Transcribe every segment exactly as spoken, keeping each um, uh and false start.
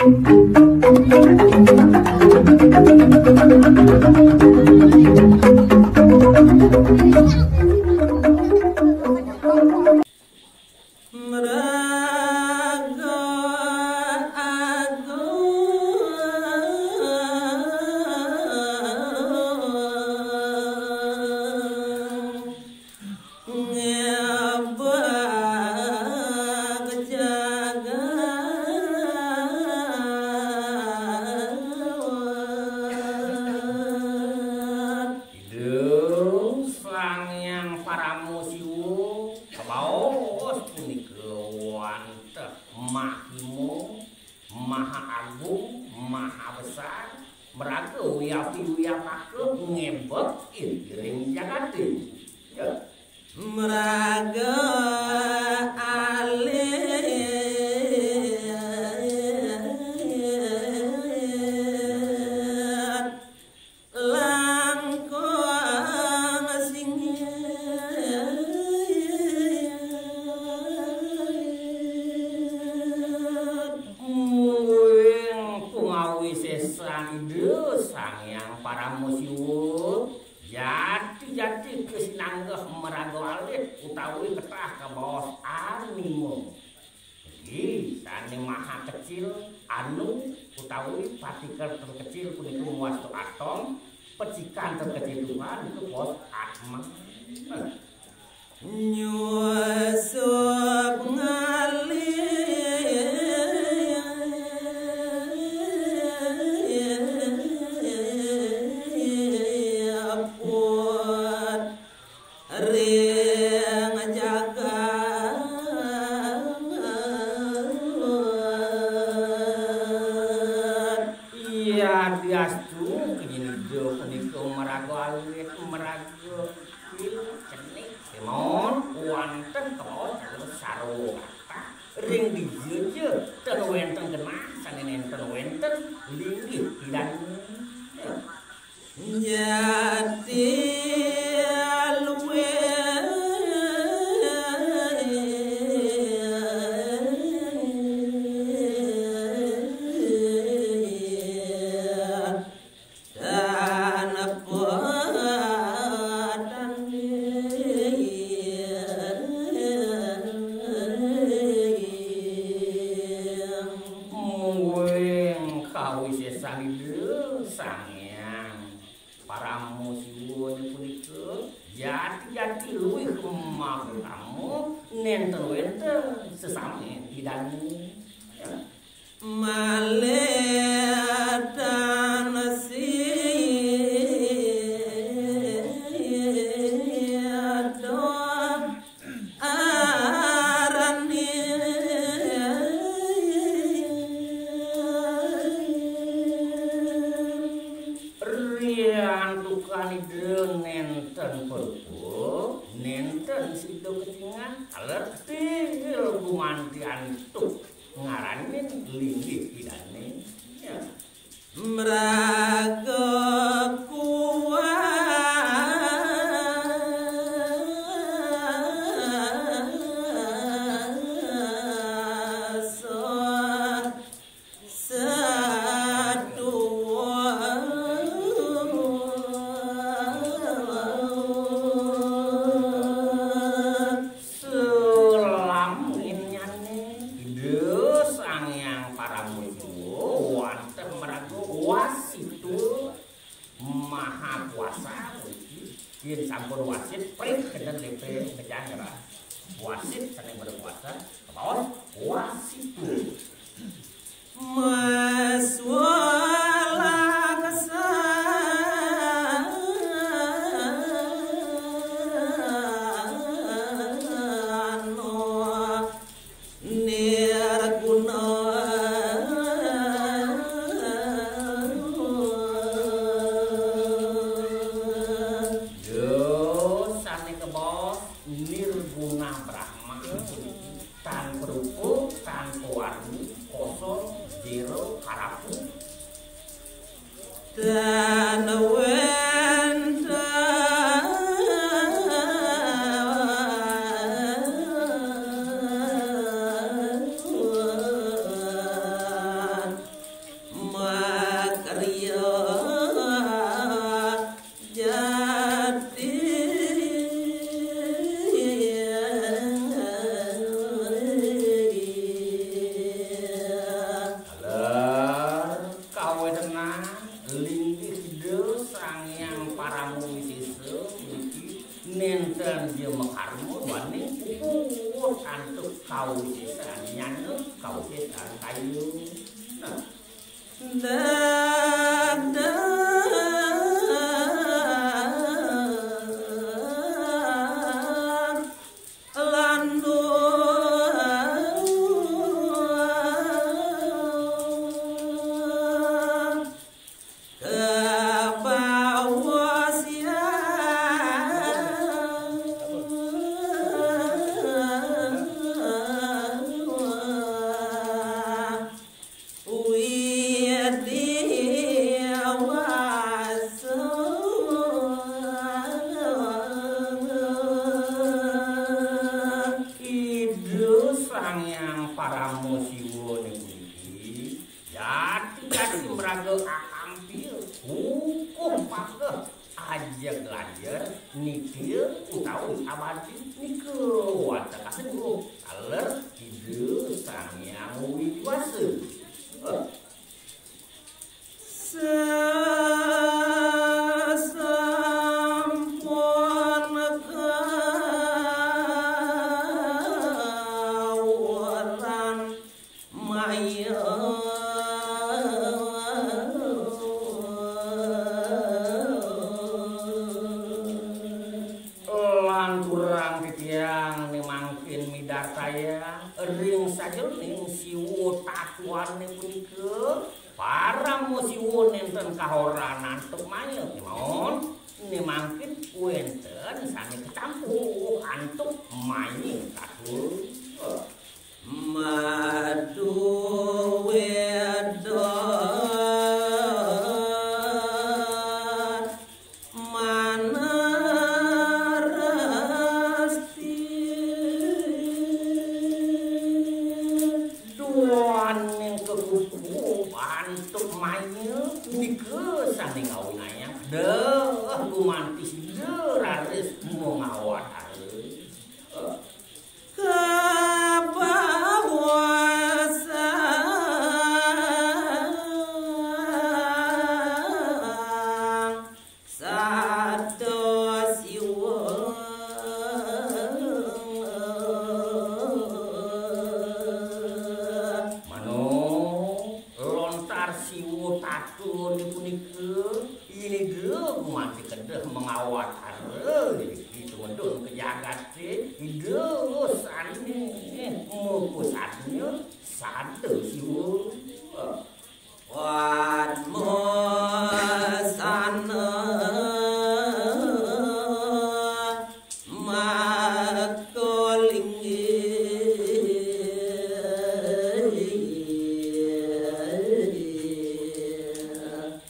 Maraga agung ngebak jagat. Ida Sang Hyang Parama Siwa kabaos punika wantah mahima, maha agung, maha besar, maraga wiyapi wiyapaka ngebek ing jagaté. Ya. Maraga alit langkung singit. Mungguing pangawisésan Ida Sang Hyang Parama Siwa, jati-jati kasinanggeh maraga alit utawi ketah kabaos anima. Niki sané maha kecil, anu utawi partikel terkecil punika mawasta atom, pecikan terkecil Tuhan niku kabaos atma. Nyusup ngalih pun ring jagat. Yadiastu, kayinida punika maraga alit, maraga kecil, cenik, kémaon, wantah kabaos sarwa kathah. Ring dija ja ten wénten genah sané nénten wénten linggih pidan. Jati luwih tan patanding. Mungguing kawisésan Ida Sang Hyang Parama Siwa punika jati-jati luwih mahutama, nénten wénten sesami pidané. Malih tan sida arani. Riantukan Ida nénten purba, nénten sida ketingal, taler ketingal gumanti antuk ngaranin linggih pidané. Ya. Mraga kuasa satua. Selaminyané Ida Sang Hyang Paramawa wantah maraga wasitu maha kuasa puniki. Yén sampun wasit, prik kenten lepé ngejang ngerah. Wasit sané berkuasa, kabaos wasitu. Maswa laksana nirguna. Ida sané kabaos nirguna Brahma puniki. Tanpa rupa, tanpa warni, kosong, zero, harapu. Tan wénten Sesang kayu. Nah, Ida Sang Hyang Parama Siwa niki jati-jati maraga akampil, kukuh pageh, ajeg lajer, nitya utawi abadi nika wantah kasengguh taler Ida Sang Hyang Widhi Wasa. Sasampun kawulan maya. Lanturang titiang ne mangkin midartayang ring sajeroning siwa tatuane punika, Parama Siwa nenten kahoran antuk maya, kémaon ne mangkin wénten sané kacampuh antuk maya tatua. Madu weda manarasti. Duaning kekukuh antuk maya nika sané ngawinayang deh gumanti sida raris mangawatara. Kabawasan sada Siwa. Mano lontar Siwa tatuané punika, inggih gumanti kedeh mangawatara, inggih tumedun ka jagaté, Ida sané mapasadnya sada Siwa. Padmasana maka linggih.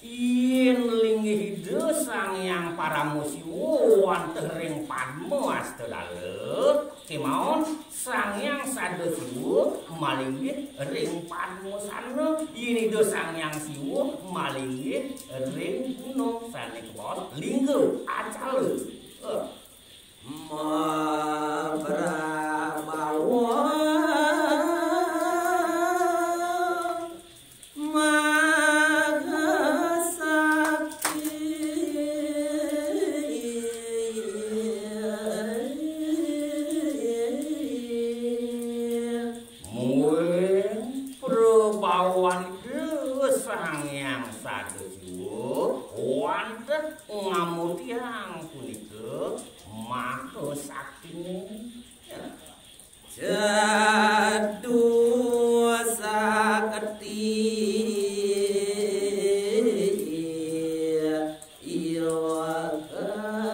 Yén linggih Ida Sang Hyang Parama Siwa wantah ring Padma Asta Dala, kémaon Sang Hyang Sada Siwa malinggih ring Padmasana, yén Ida Sang Hyang Siwa malinggih ring gunung sané kabaos lingga acala. Eh. Mabrabawa Mahasakti. Mungguing prabawan Ida Sang Hyang Sada Siwa wantah ngamurtiang punika maha saktiné. Jadu sakti. Ira kawis.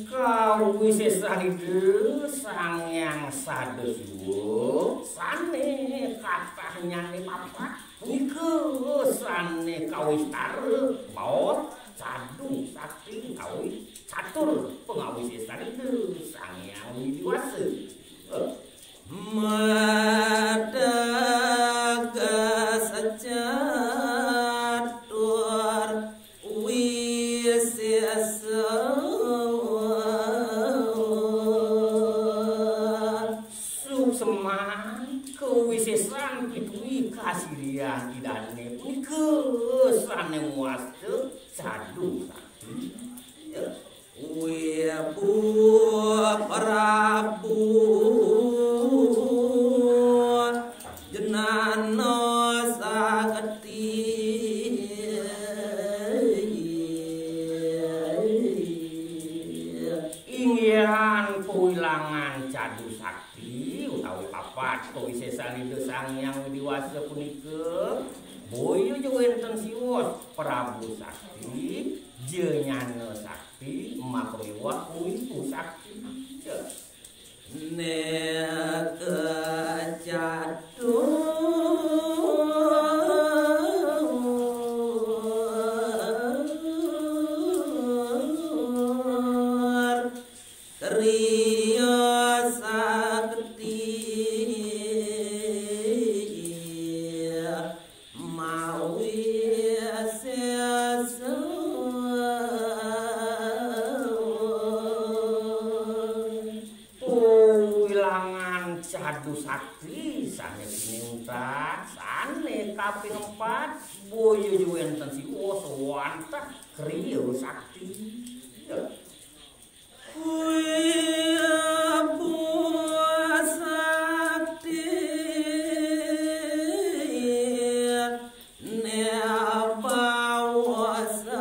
Kawisésan Ida Sang Hyang Sada Siwa sané katahnyané papat punika sané kawistara maos cadu sakti utawi catur pangawisésan Ida Sang Hyang Widhi Wasa. Madaga sacatur wisésa. Suksman kawisésan pituwi kasirian Idané punika sané mawasta cadu sakti. Ya. Prabu Jnana Sakti. Inggihan kuwilangan cadu sakti utawi papat kawisésan Ida Sang Hyang Widi Wasa punika, boya ja wénten siwos Prabu Sakti, Jnana Sakti, maka miwah Wibu Sakti. Néka catur kriya sakti mawi sésa. Wilangan cadu sakti sané pinuntat, sané kaping empat, boya ja wénten siwos wantah kriya sakti. Wibu sakti népawasa.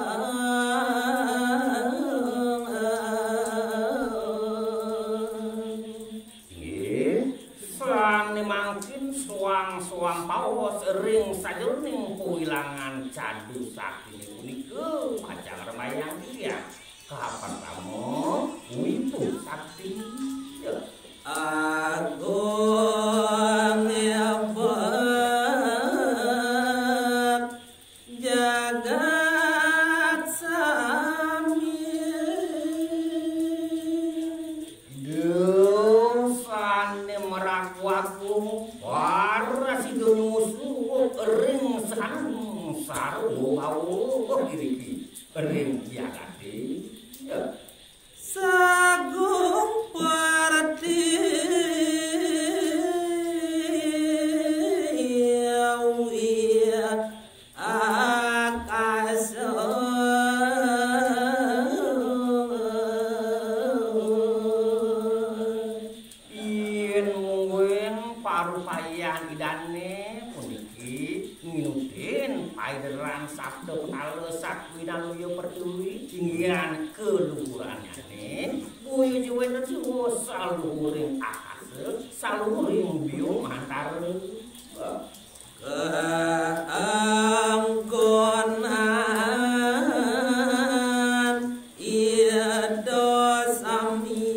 Inggih, sané mangkin soang-soang paos ring sajeroning pawilangan cadu saktiné punika pacang remayang titiang. Kapertama, Wibu Sakti. Ya. Agung hebat jagat sami. Ida sané maraku agung, parasida nyusup ring sangsara bawa iriki ring jagaté. Ya. Sagung pertiwi akasa. Yén mungguing parupayan Idané puniki nginutin paideran sabda petala satwinaluya pertiwi, inggihan kaluhurannyané, boya ja wénten siwa saluhuring akasa, saluhuring biung mantara. Kaanggonan Ida sami.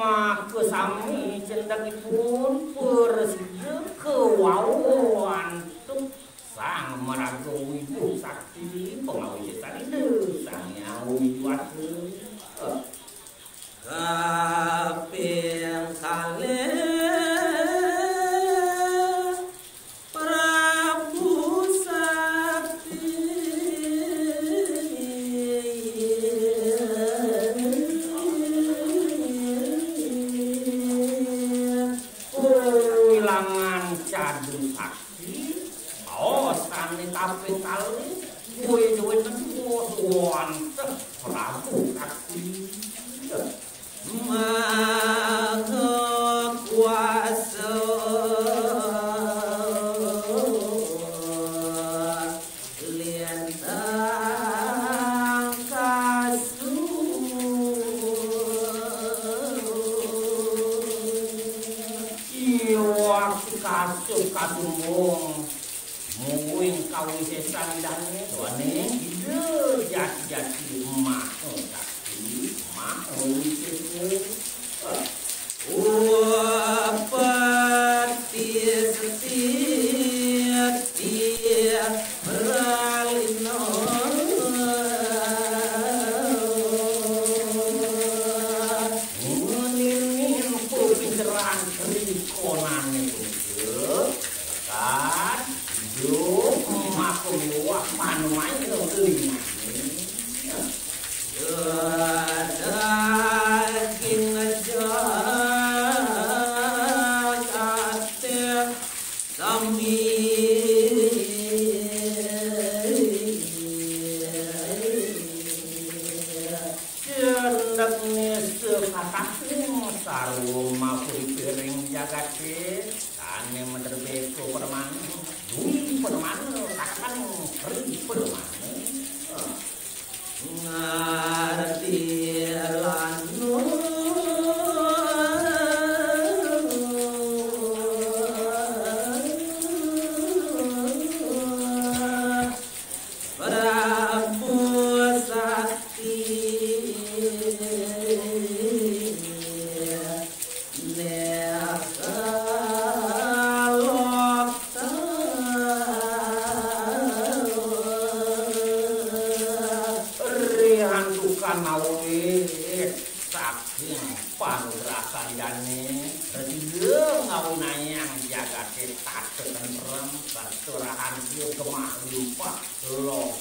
Maka sami cendekipun prasida kawawu antuk Sang Maraga Wibu Sakti, pangawit Ida Sang Hyang Widi Wasa. Kaping kalih Prabu Sakti. Wilangan cadu sakti, baosané kaping kalih, kuwi duwé wantah Prabu Sakti. Maha Kuasa lintang kasur. Iya, waktu kasur kasumbung. Mungguing kawisésan Idané, duaning Ida jati-jati Maha Sakti, Maha Wisésa. Upeti seti pralina. Nguningin pepinteran krikonané punika, kan? Yo, maka miwah panuwaya linané. Daging jagaté sami. Saking panugrahan dane, Resi Geng ngawinayang jagate tatet tentrem, satur rahayu, gemah limpah, loh